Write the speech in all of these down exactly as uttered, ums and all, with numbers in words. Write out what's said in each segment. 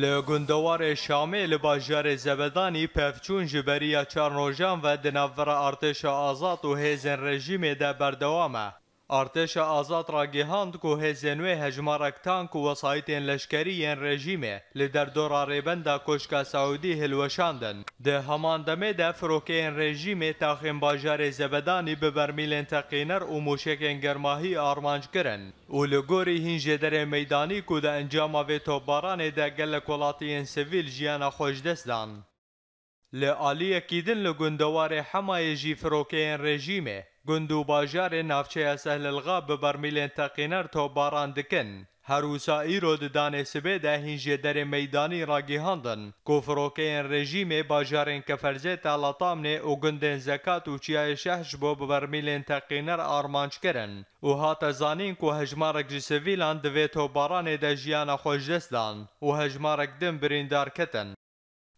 Li gundewarê Şamê li bajarê Zebedanî pevçûn ji beriya çar rojan ve di navbera artêşa azad û hêzên rejîmê de berdewam e. Artêşa azad ragihand ku hêzên wê hejmarek tank û wesayîtên leşkerî yên rejîmê li derdora rêbenda Koşka Saûdî hilweşandin. Di heman demê de firokeyên rejîmê taxên bajarê Zebedanî bi bermîlên teqîner û mûşekên germahî armanc kirin û li gorî hîn jêderên meydanî ku di encama vê topbaranê de gelek welatiyên sivîl jiyana xwe ji dest dan. Li aliyekî din li gundewarê Hemayê jî firokeyên rejîmê gund û bajarê navçeya Sehlilxa bi bermîlên teqîner topbaran dikin. Her wisa îro di danê sibê de hîn jêderên meydanî ragihandin ku firokeyên rejîmê bajarên Keferzê, Talatamnê û gundên Zekat û Çiyayê Şeh ji bo bi bermîlên teqîner armanc kirin û hate zanîn ku hejmarek ji sivîlan di vê topbaranê de jiyana xwe ji dest dan û hejmarek din birîndar ketin.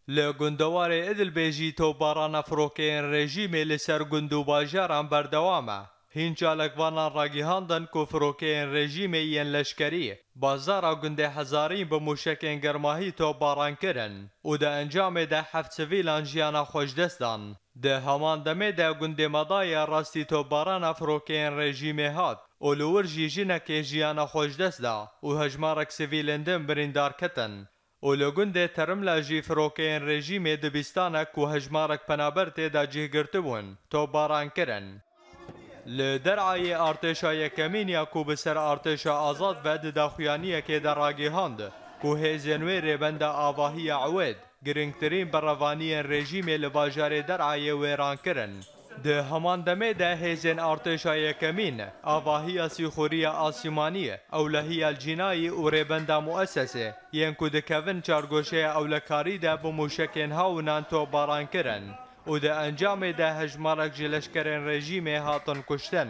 Li gundewarê Idilbê jî topbarana firokeyên rejîmê li ser gund û bajaran berdewam e. Hîn çalakvanan ragihandin ku firokeyên rejîmê yên leşkerî bazara gundê Hezarîn bi mûşekên germahî topbaran kirin û di encamê de heft sivîlan jiyana xwe ji dest dan. Di heman demê de gundê Medayê rastî topbarana firokeyên rejîmê hat û li wir jî jinekê jiyana xwe ji dest da û hejmarek sivîlên din birîndar ketin. Û li gundê Terimla jî firokeyên rejîmê dibistanek ku hejmarek penaber tê de cih girtibûn, topbaran kirin. Li Derayê artêşa yekemîn ya ku bi ser artêşa azad ve di daxuyaniyekê de ragihand ku hêzên wê rêbenda avahiya Ewêd, girîngtirîn berevaniyên rejîmê li bajarê Derayê wêran kirin. Di heman demê de hêzên artêşa yekemîn, avahiya Sîxuriya Asîmanî, ewlehiya Cînayî û rêbenda Muessesê, yên ku dikevin çargoşeya ewlekarî de bi mûşekên hawinan topbaran kirin û di encamê de hejmarek ji leşkerên rejîmê hatin kuştin.